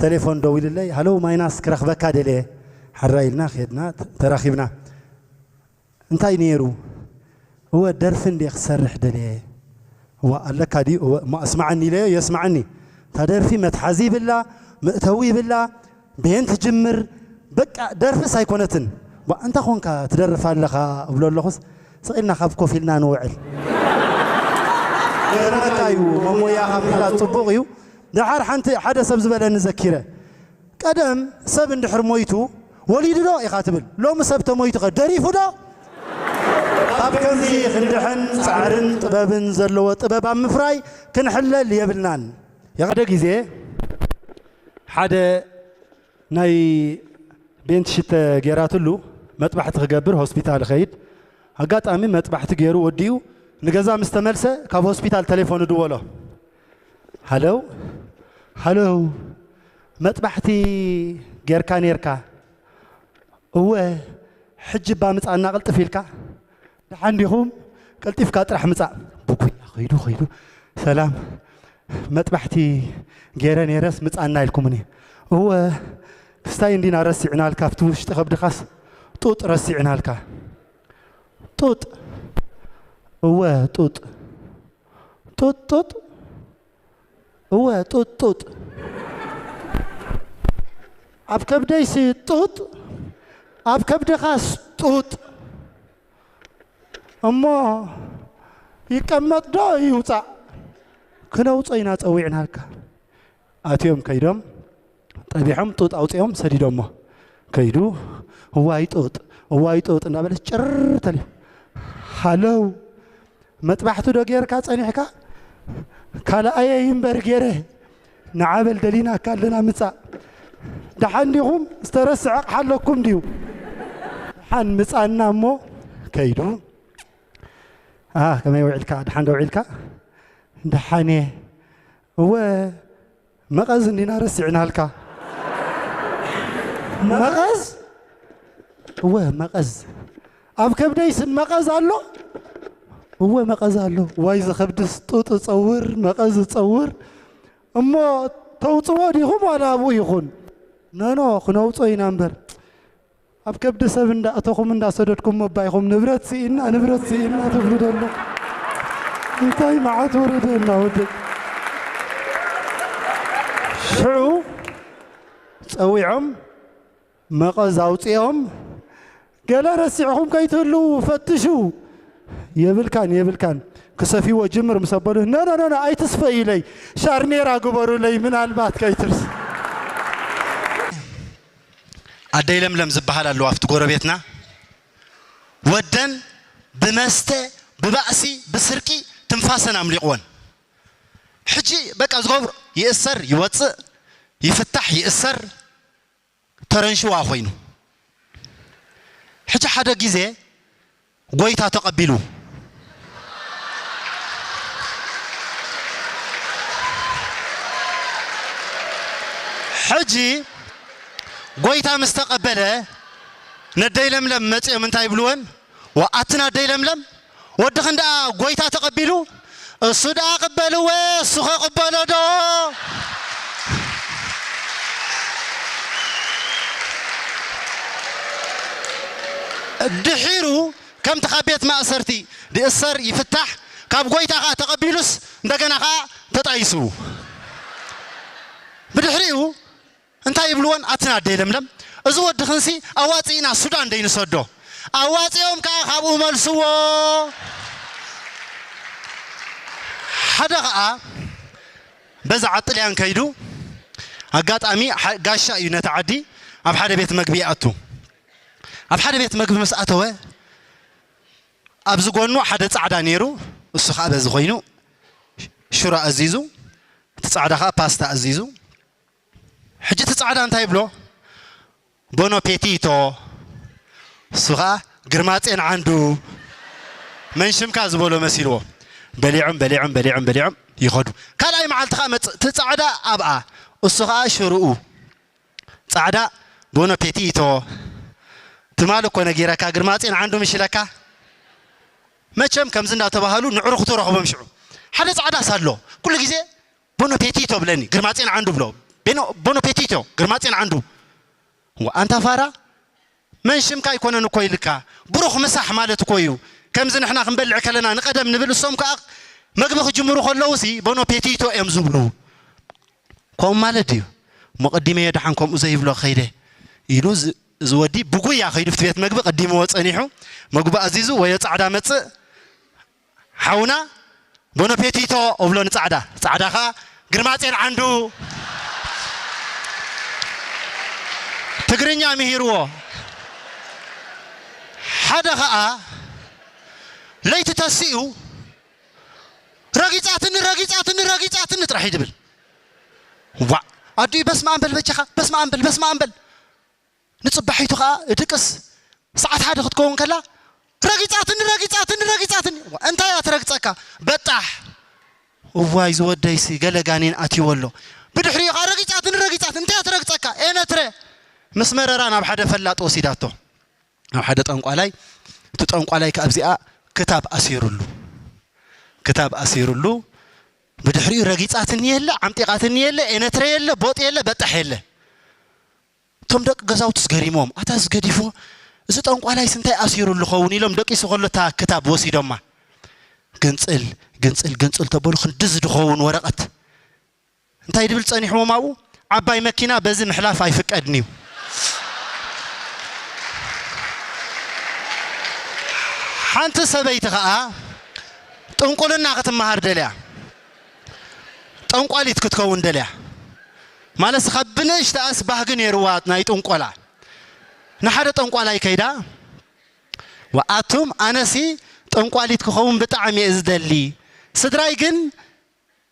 ተሌፎን ደዊልለይ፣ ሃለው ማይናስ ክረኽበካ ደልየ፣ ሓራ ኢልና ኸድና ተራኺብና። እንታይ ነይሩ? እወ ደርፊ እንዴ ክሰርሕ ደልየ። እዋ ኣለካ ድዩ? እወ እሞ ኣስማዓኒ ኢለዮ፣ የስማዓኒ። እታ ደርፊ መትሓዚ ይብላ፣ መእተዊ ይብላ፣ በየን ትጅምር፣ በቃ ደርፍስ ኣይኮነትን። ዋ እንታ ኾንካ ትደርፍ ኣለኻ እብሎ ኣለኹስ፣ ስቕ ኢልና ካብ ኮፍ ኢልና ንውዕል። ገርመካ እዩ፣ መሞያኻ ምፍላጥ ጽቡቕ እዩ። ደሓር ሓንቲ ሓደ ሰብ ዝበለኒ ዘኪረ። ቀደም ሰብ እንድሕር ሞይቱ፣ "ወሊዱ ዶ?" ኢኻ ትብል። ሎሚ ሰብ ተሞይቱ ኸ ደሪፉ ዶ? ካብ ከምዚ ክንድሕን ጻዕርን ጥበብን ዘለዎ ጥበብ ኣብ ምፍራይ ክንሕለል የብልናን። ሓደ ግዜ ሓደ ናይ ቤንት ሽተ ጌራትሉ መጥባሕቲ ክገብር ሆስፒታል ኸይድ። ኣጋጣሚ መጥባሕቲ ገይሩ ወዲኡ ንገዛ ምስ ተመልሰ ካብ ሆስፒታል ተሌፎን ድወሎ። ሃለው፣ ሃለው፣ መጥባሕቲ ጌርካ ኔርካ? እወ፣ ሕጂ እባ ምጻና ቅልጥፍ ኢልካ። ደሓን ዲኹም? ቀልጢፍካ ጥራሕ ምጻእ። ብጉያ ኸይዱ፣ ኸይዱ፣ "ሰላም፣ መጥባሕቲ ገይረ ኔረስ ምጻና ኢልኩምኒ?" "እወ፣ ክስታይ እንዲና ረሲዕናልካ፣ ኣብቲ ውሽጢ ከብድኻስ ጡጥ ረሲዕናልካ." "ጡጥ?" "እወ፣ ጡጥ። ጡጥ፣ ጡጥ?" "እወ፣ ጡጥ፣ ጡጥ። ኣብ ከብደይሲ ጡጥ፣ ኣብ ከብድኻስ ጡጥ። እሞ ይቀመጥ ዶ ይውጻእ? ክነውጾ ኢና ጸዊዕናልካ።" ኣትዮም ከይዶም ጠቢሖም ጡጥ ኣውጺኦም ሰዲዶሞ። ከይዱ፣ "እዋይ ጡጥ፣ እዋይ ጡጥ" እንዳበለስ ጭር ተልዩ። "ሃለው፣ መጥባሕቲ ዶ ጌርካ ጸኒሕካ?" "ካልኣየይ እምበር ጌረ፣ ንዓበል ደሊናካ ኣለና ምጻእ። ደሓን ዲኹም? ዝተረስዐ ኣቕሓ ኣለኩም ድዩ?" ደሓን ምጻና እሞ ከይዱ። "ኣ፣ ከመይ ውዒልካ? ደሓን ዶ ውዒልካ?" "ደሓን እየ።" "እወ፣ መቐዝ እንዲና ረሲዕናልካ።" "መቐዝ?" "እወ፣ መቐዝ። ኣብ ከብደይስ መቐዝ ኣሎ?" "እወ፣ መቐዝ ኣሎ።" "ዋይ፣ እዚ ከብድስ ጡጥ ጸውር፣ መቐዝ ጸውር። እሞ ተውጽዎ ዲኹም ዋላ ኣብኡ ይኹን?" "ኖኖ፣ ክነውጾ ኢና እምበር።" ኣብ ከብዲ ሰብ እንዳእተኹም እንዳሰደድኩም መባይኹም ንብረት ስኢና፣ ንብረት ስኢና ትብሉ ደሎ። እንታይ መዓት ወረደና ወደይ። ሽዑ ጸዊዖም መቐዝ ኣውጺኦም፣ "ገለ ረሲዕኹም ከይትህልዉ ፈትሹ።" "የብልካን፣ የብልካን፣ ክሰፊዎ ጅምር" ምስ ኣበሉ፣ "ኖ፣ ኖ፣ ኖ፣ ኖ፣ ኣይትስፈዩለይ፣ ሻርኔራ ግበሩለይ፣ ምናልባት ከይትርስ." ኣደይ ለምለም ዝበሃል ኣለዋ ኣብቲ ጎረቤትና። ወደን ብመስተ፣ ብባእሲ፣ ብስርቂ ትንፋሰን ኣምሊቕወን። ሕጂ በቃ ዝገብሮ ይእሰር፣ ይወጽእ፣ ይፍታሕ፣ ይእሰር፣ ተረንሽዋ ኮይኑ። ሕጂ ሓደ ግዜ ጎይታ ተቐቢሉ። ሕጂ ጎይታ ምስ ተቐበለ፣ ነደይ ለምለም መጺኦም እንታይ ይብልወን? "ዋ፣ ኣትን ኣደይ ለምለም፣ ወድኽን ደኣ ጎይታ ተቐቢሉ፣ እሱ ደኣ ቅበልወ፣ እሱ ኸ ቅበሎ ዶ?" ድሒሩ ከምቲ ካብ ቤት ማእሰርቲ ድእሰር ይፍታሕ፣ ካብ ጎይታ ኸኣ ተቐቢሉስ እንደገና ኸኣ ተጣይሱ። ብድሕሪኡ እንታይ ይብልወን? ኣትን ኣደይ ለምለም፣ እዚ ወድኽንሲ ኣዋጺእና ሱዳን ደይንሰዶ፣ ኣዋጺኦም ከኣ ካብኡ መልስዎ። ሓደ ኸኣ በዛ ዓጥልያን ከይዱ፣ ኣጋጣሚ ሓ-፣ ጋሻ እዩ ነቲ ዓዲ፣ ኣብ ሓደ ቤት መግቢ ይኣቱ። ኣብ ሓደ ቤት መግቢ ምስ ኣተወ፣ ኣብዚ ጎኑ ሓደ ጻዕዳ ነይሩ፣ እሱ ኸኣ በዚ ኮይኑ ሽሮ ኣዚዙ፣ እቲ ጻዕዳ ኸኣ ፓስታ ኣዚዙ። ሕጂ እቲ ጻዕዳ እንታይ ይብሎ? ቦኖ ፔቲቶ። እሱ ኸኣ ግርማጼን ዓንዱ፣ መን ሽምካ ዝበሎ መሲልዎ። በሊዖም፣ በሊዖም፣ በሊዖም፣ በሊዖም ይኸዱ። ካልኣይ መዓልቲ ኸኣ መጽእ፣ እቲ ጻዕዳ ኣብኣ፣ እሱ ኸኣ ሽርኡ። ጻዕዳ ቦኖ ፔቲቶ። ትማሊ እኮ ነጊረካ፣ ግርማጼን ዓንዱ ምሽ ኢለካ። መቸም ከምዚ እንዳተባሃሉ ንዕሩኽቱ ረኽቦም ሽዑ። ሓደ ጻዕዳስ ኣሎ፣ ኩሉ ግዜ ቦኖ ፔቲቶ ብለኒ፣ ግርማጼን ዓንዱ ብሎ። ቤኖ- ቦኖ ፔቲቶ፣ ግርማጼን ዓንዱ። ወ- ኣንታ ፋራ፣ መን ሽምካ ኣይኮነን እኮ ኢልካ፣ ብሩኽ ምሳሕ ማለት እኮ እዩ። ከምዚ ንሕና ክንበልዕ ከለና ንቐደም ንብል፣ እሶም ከኣ መግቢ ክጅምሩ ከለዉ ሲ ቦኖ ፔቲቶ እዮም ዝብሉ። ከምኡ ማለት ድዩ? እሞ ቀዲመዮ ደሓን ከምኡ ዘይብሎ ከይደ ኢሉ ዝ- እዚ ወዲ ብጉያ ከይዱ ኣብቲ ቤት መግቢ ቀዲምዎ ጸኒሑ፣ መግቢ ኣዚዙ ወዮ ጻዕዳ መጽእ፣ ሓውና ቦኖ ፔቲቶ እብሎ ንጻዕዳ፣ ጻዕዳ ከኣ ግርማጼን ዓንዱ ትግርኛ ምሂርዎ። ሓደ ከኣ ለይቲ ተሲኡ ረጊጻትኒ ረጊጻትኒ ረጊጻትኒ ጥራሕ እዩ ድብል። ዋ ኣዲኡ በስመ ኣብ በል በጃኻ በስመ ኣብ በል በስመ ኣብ በል። ንጽባሒቱ ከኣ እድቅስ ሰዓት ሓደ ክትከውን ከላ ረጊጻትኒ ረጊጻትኒ ረጊጻትኒ። ዋ፣ እንታይ እያ ትረግጸካ? በጣሕ። እዋይ ዝወደይሲ ገለ ጋኔን ኣትይዎ ኣሎ። ብድሕሪኡ ከኣ ረጊጻትኒ ረጊጻትኒ። እንታይ እያ ትረግጸካ? ኤነትረ ምስ መረራ ናብ ሓደ ፈላጥ ወሲዳቶ። ናብ ሓደ ጠንቋላይ። እቲ ጠንቋላይ ከኣ ኣብዚኣ ክታብ ኣሲሩሉ። ክታብ ኣሲሩሉ። ብድሕሪኡ ረጊጻትኒ የለ፣ ዓምጢቓትኒ የለ፣ ኤነትረ የለ፣ ቦጥ የለ፣ በጣሕ የለ። እቶም ደቂ ገዛውትስ ገሪሞም፣ ኣታ እዚ ገዲፍዎ፣ እዚ ጠንቋላይስ እንታይ ኣሲሩሉ ኸውን ኢሎም ደቂሱ ከሎ እታ ክታብ ወሲዶማ። ግንጽል፣ ግንጽል፣ ግንጽል ተበሉ፣ ክንድዚ ድኸውን ወረቐት። እንታይ ድብል ጸኒሕዎም ኣብኡ? ዓባይ መኪና በዚ ምሕላፍ ኣይፍቀድን እዩ። ሓንቲ ሰበይቲ ኸኣ ጥንቁልና ክትመሃር ደልያ። ጠንቋሊት ክትከውን ደልያ። ማለት ካብ ብንእሽተኣስ ባህጊ ነይርዋ ናይ ጥንቆላ። ንሓደ ጠንቋላይ ከይዳ፣ "ወኣቱም ኣነሲ ጠንቋሊት ክኸውን ብጣዕሚ እየ ዝደሊ። ስድራይ ግን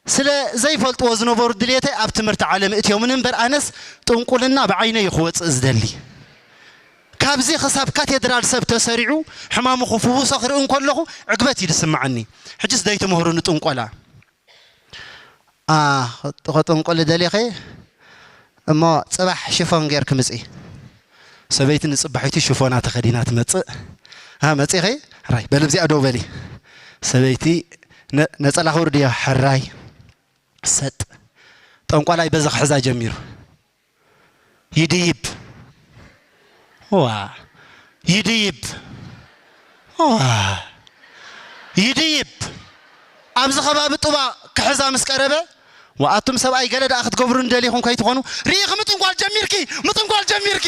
ስለ ዘይፈልጥዎ ዝነበሩ ድሌተይ ኣብ ትምህርቲ ዓለም እትዮምን እምበር ኣነስ ጥንቁልና ብዓይነይ እዩ ክወጽእ ዝደሊ። ካብዚ ክሳብ ካቴድራል ሰብ ተሰሪዑ ሕማሙ ክፍውሶ ክርኢ እንከለኹ ዕግበት እዩ ዝስምዓኒ። ሕጅስ ደይትምህሩኒ ጥንቆላ?" "ኣ፣ ኸጥንቁሊ ደሊኺ እሞ ጽባሕ ሽፎን ጌርኪ ምጺ።" ሰበይቲ ንጽባሒቱ ሽፎና ተኸዲና ትመጽእ። "ኣ፣ መጺኺ? ሕራይ፣ በል ኣብዚኣ ደው በሊ።" ሰበይቲ ነ- ነጸላ ክውርድ እዮ። ሕራይ። ሰጥ። ጠንቋላይ በዚ ክሕዛ ጀሚሩ። ይድይብ። ዋ። ይድይብ። ዋ። ይድይብ። ኣብዚ ከባቢ ጡባ ክሕዛ ምስ ቀረበ፣ "ወኣቱም ሰብኣይ ገለ ደኣ ክትገብሩኒ ደሊኹም ከይትኾኑ፣ ርኢኺ ምጥንቋል ጀሚርኪ፣ ምጥንቋል ጀሚርኪ!"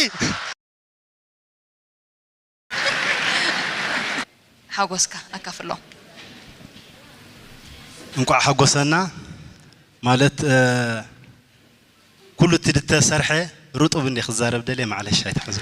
ሓጎስካ ኣካፍሎም። እንቋዕ ሓጎሰና ማለት፣ እ፣ ኩሉ እቲ ዝተሰርሐ ርጡብ እንዲ ክዛረብ ደልየ፣ ማዕለሽ ኣይትሓዙ።